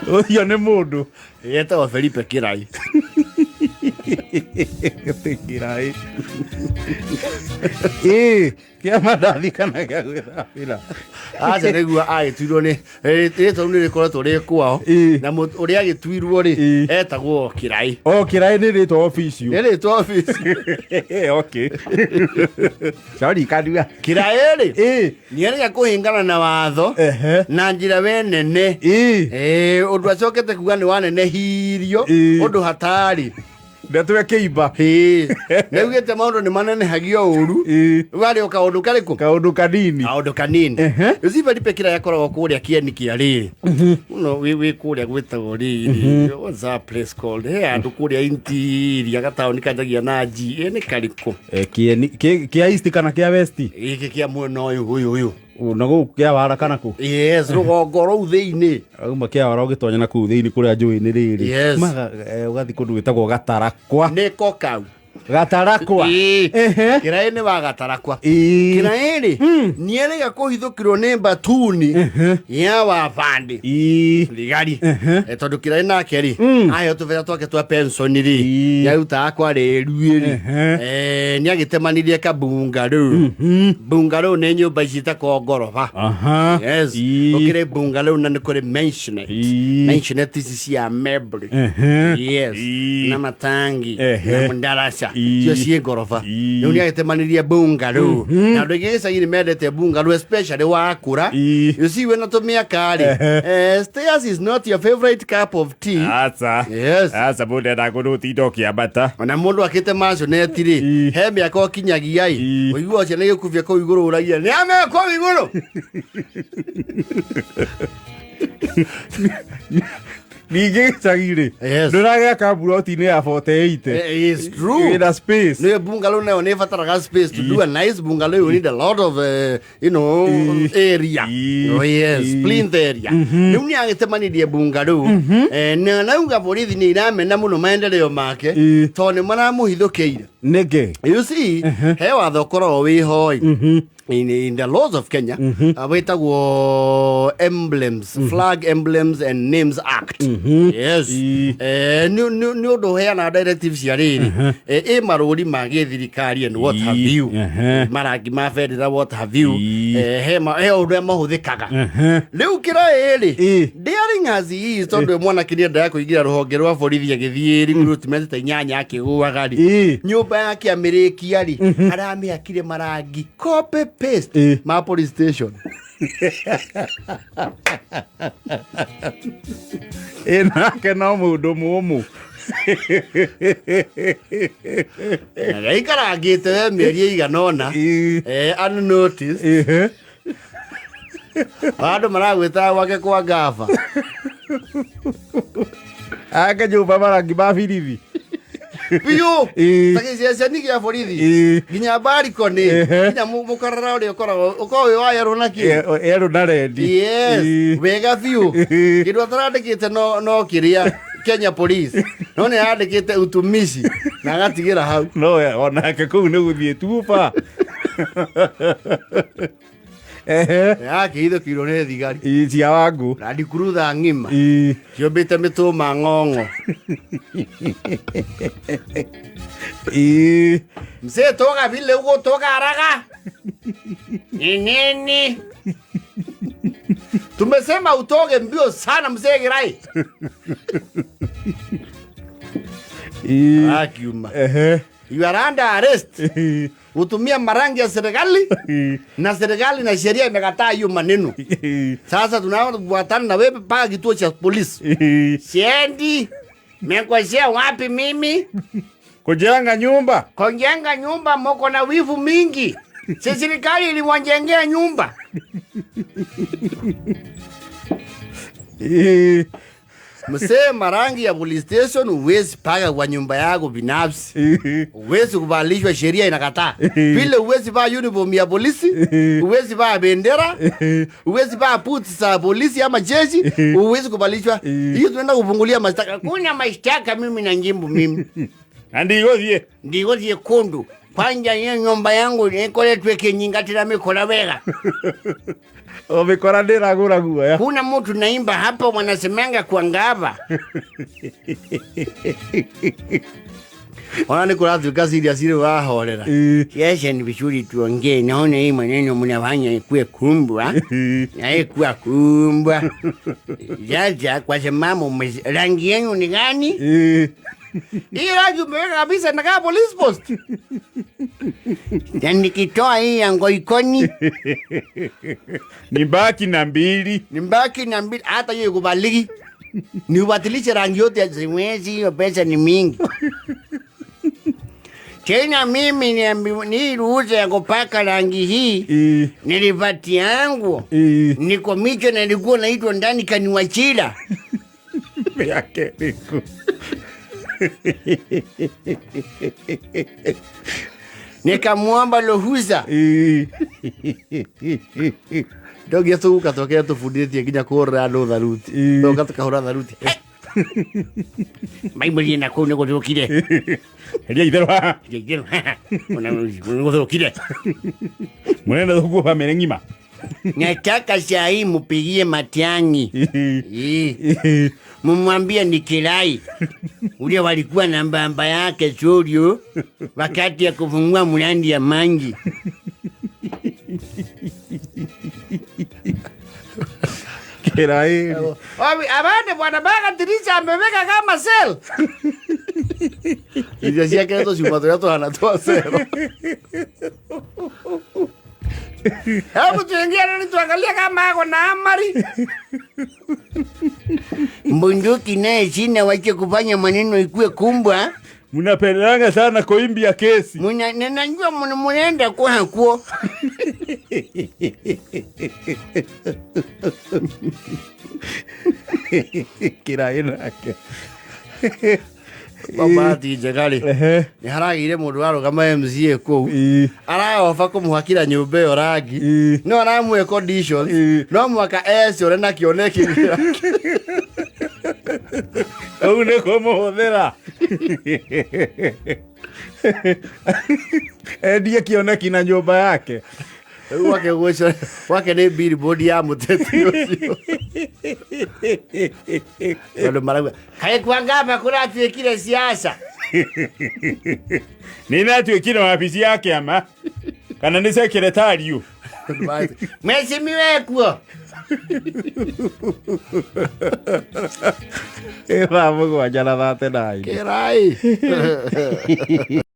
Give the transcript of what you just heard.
Ũcio nĩ mũndũ. Yetagwo Felipe Kirai. Kirai. Ĩĩ, kĩa mandathi kana gĩa gwĩthambĩra? Aca, nĩguo agĩtuirwo nĩ rĩtwa rĩu nĩ rĩkoretwo rĩ kwao. Na ũrĩa agĩtuirwo rĩ, etagwo Kirai. O Kirai nĩ rĩtwa official? Nĩ rĩtwa official. Okay. Sorry, kanua. Kirai rĩ, nĩarega kũhĩngana na watho na njĩra we nene. Ũndũ acokete kuga nĩ wanenehirio ũndũ hatarĩ. Ndeto ya kĩimba. Nĩaugĩte maũndũ nĩ manenehagio ũru. Rĩu arĩ o kaũndũ karĩkũ? Kaũndũ kanini. Kaũndũ kanini. You see, Felipe Kirai akoragwo kũrĩa kĩeni kĩa rĩrĩ mũno, wĩ kũrĩa gwĩtagwo rĩrĩ, what's that place called, he handũ kũrĩa interior, gataũni kanjagia na G, ĩ nĩ karĩkũ? Kĩeni kĩa east kana kĩa west? Gĩkĩ kĩa mwena ũyũ ũyũ ũyũ. Na gũkũ kĩa wara kana kũ? Yes, rũgongo rũu thĩinĩ. Auma kĩa wara ũgĩtonya na kũu thĩinĩ kũrĩa njũĩ-inĩ rĩrĩ. Yes. Ũgathiĩ kũndũ gwĩtagwo Gatarakwa. Nĩko kau. Gatarakwa. Ĩĩ. Kĩraĩ nĩ wa Gatarakwa. Kĩraĩ rĩ, nĩerĩga kũhithũkĩrwo nĩ mbatuni ya wabandĩ thigari. Tondũ Kĩraĩ nake rĩ, aheo tũbeca twake twa pension rĩ, nĩarutaga kwa rĩruĩ rĩ, nĩagĩtemanirie kabungarũ. Bungarũ nĩ nyũmba ici itakoo ngoroba. Yes. Gũkĩrĩ bungarũ na nĩ kũrĩ mansionette. Mansionette ici cia mebri. Yes. Na matangi na mũndaraca cio ciĩ ngoroba. Rĩu nĩ agĩtemanirie bungarũ, na andũ aingĩ gĩcagi nĩ mendete bungarũ, especially wakũra. You see, wĩna tũmĩaka rĩ, stairs is not your favorite cup of tea. Aca. Yes. Aca, mũndũ endaga kũndũ gũtinda ũkĩambata. Ona mũndũ akĩte mansionette rĩ, he mĩaka ũkinyagia ĩ, ũiguaga ciana igĩkubia kũu igũrũ, ũragia nĩ ame kũu igũrũ. Ningĩ gĩcagi rĩ, ndũragĩaka mburoti-inĩ ya 48. It's true. Wĩna space. Nĩ bungalow nayo nĩ ĩbataraga space. To do a nice bungalow, you need a lot of area. Oh yes, plinth area. Rĩu nĩ agĩtemanirie bungalow. Na nauga borithi nĩ iramena mũno maendeleo make tondũ nĩ maramũhithũkĩire. Nĩkĩ? You see, he watho ũkoragwo wĩhoi in the laws of Kenya, wĩtagwo Emblems, Flag Emblems and Names Act. Yes. Nĩ ũndũ ũheanaga directive cia rĩrĩ, ĩ marũri ma gĩthirikari and what have you, marangi ma bendera, what have you. He ũrĩa mahũthĩkaga. Rĩu kĩraĩ rĩ, daring as he is, tondũ mwanake nĩendaga kũingĩra rũhonge rwa borithi agĩthiĩ recruitment ta inyanya akĩgũaga rĩ, nyũmba yake amĩrĩkia rĩ, aramĩakire marangi copy paste ma police station. Ĩ nake no mũndũ mũmũ. Na aikarangĩte we mĩeri ĩigana ũna unnoticed. Andũ maragwĩtaga gwake kwa ngaba. Ake nyũmba marangi ma birithi. Biũ. Ta gĩceceni gĩa borithi. Nginya barikoni, nginya mũkarara ũrĩa ũkoragwo ũkoragwo wĩ wa yerũ na kĩ. Yerũ na rendi. Yes, wega biũ. Kĩndũ atarandĩkĩte no kĩrĩa Kenya Police, no nĩ andĩkĩte utumishi na agatigĩra hau. No onake kũu nĩ gũthiĩ tuba. Yakĩhithũkĩirwo nĩ thigari. Cia wangu. Land Cruiser ng'ima ciũmbĩte mĩtũma ng'ong'o. Mzee, toka vile uko, toka haraka. Ni nini? Tumesema utoke mbio sana, mzee Kirai. Akiuma. You are under arrest. Utumia marangi ya serikali na serikali na sheria imekataa hiyo maneno. Sasa tunafuatana na wewe mpaka kituo cha polisi. Siendi. Mmekosea wapi mimi? Kujenga nyumba. Kujenga nyumba, mko na wivu mingi. Si serikali iliwajengea nyumba. Msee, marangi ya police station huwezi paka kwa nyumba yako binafsi. Huwezi kuvalishwa, sheria inakataa. Vile huwezi vaa uniform ya polisi, huwezi vaa bendera, huwezi vaa boots za polisi ama jeshi, huwezi kuvalishwa. Hiyo tunaenda kufungulia mashtaka. Kuna mashtaka mimi na njimbu mimi. Na ndigũthiĩ. Ndigũthiĩ kundu. Kwanja hiyo nyumba yangu nikoretwe kinyingatira mikora wega. O mĩkora ndĩragũra guoya. Kuna mtu naimba hapa wanasemanga kwa ngava. Ona nĩ kũratuĩka serious rĩu wahorera. Sasa ni vizuri tuongee, naona hii maneno mnafanya ikuwe kumbwa na ikuwa kumbwa. Sasa kwa sababu rangi yenu ni gani? Hii rangi umeweka kabisa inakaa police post. Na nikitoa hii ya Ngoikoni Nibaki na mbili. Nibaki na mbili, hata hiyo ikubaliki. Niubadilishe rangi yote ya siwezi, hiyo pesa ni mingi. Tena mimi ni ruhusa ya kupaka rangi hii nilipati yangu. Niko micho na nilikuwa naitwa ndani kaniwachila. Yake niko. Nikamwomba ruhusa. Ndogia tũguka twake tũbundithĩtie nginya kũhũrĩra andũ tharuti. Tũgoka tũkahũra tharuti. Maimũrie na kũu nĩgũthũkire. Heria itherũ haha. Heria itherũ haha. Ona nĩgũthũkire. Mũrenda thũkuo bamĩrĩ ng'ima. Nataka saa hii mupigie Matiang'i. Mumwambie ni Kirai. Ule walikuwa na mbamba yake Sorio wakati ya kufungua mlandi ya mangi. Kirai. Abande bwana baka dirisha ameweka kama cell. Irio ciake tũcuma tũrĩa tũhana twa cell. Hebu tuingie ndani tuangalie kama ako na amari. Mbunduki naye sina, wache kufanya maneno ikue kumbwa. Mnapendanga sana kuimbia kesi. Najua mnaenda kwa hakuo. Kirai nake. Bahati njega rĩ, nĩ haragĩire mũndũ warũgama MCA kũu. Araoba kũmũhakĩra nyũmba ĩyo rangi. No aramũhe conditions. No mũhaka ecore na kĩoneki gĩake. Ũguo nĩ kũmũhũthĩra. Endie kĩoneki na nyũmba yake. Rĩu gwake gwĩcore, gwake nĩ billboard ya mũteti ũcio. Tondũ marauga, kaĩ kwa ngaba kũratuĩkire siasa? Nĩ inatuĩkire wabici ya kĩama kana nĩ secretariat? Mheshimiwa ekuo. Ĩ thaa mũgwanja na 39. Kĩrai.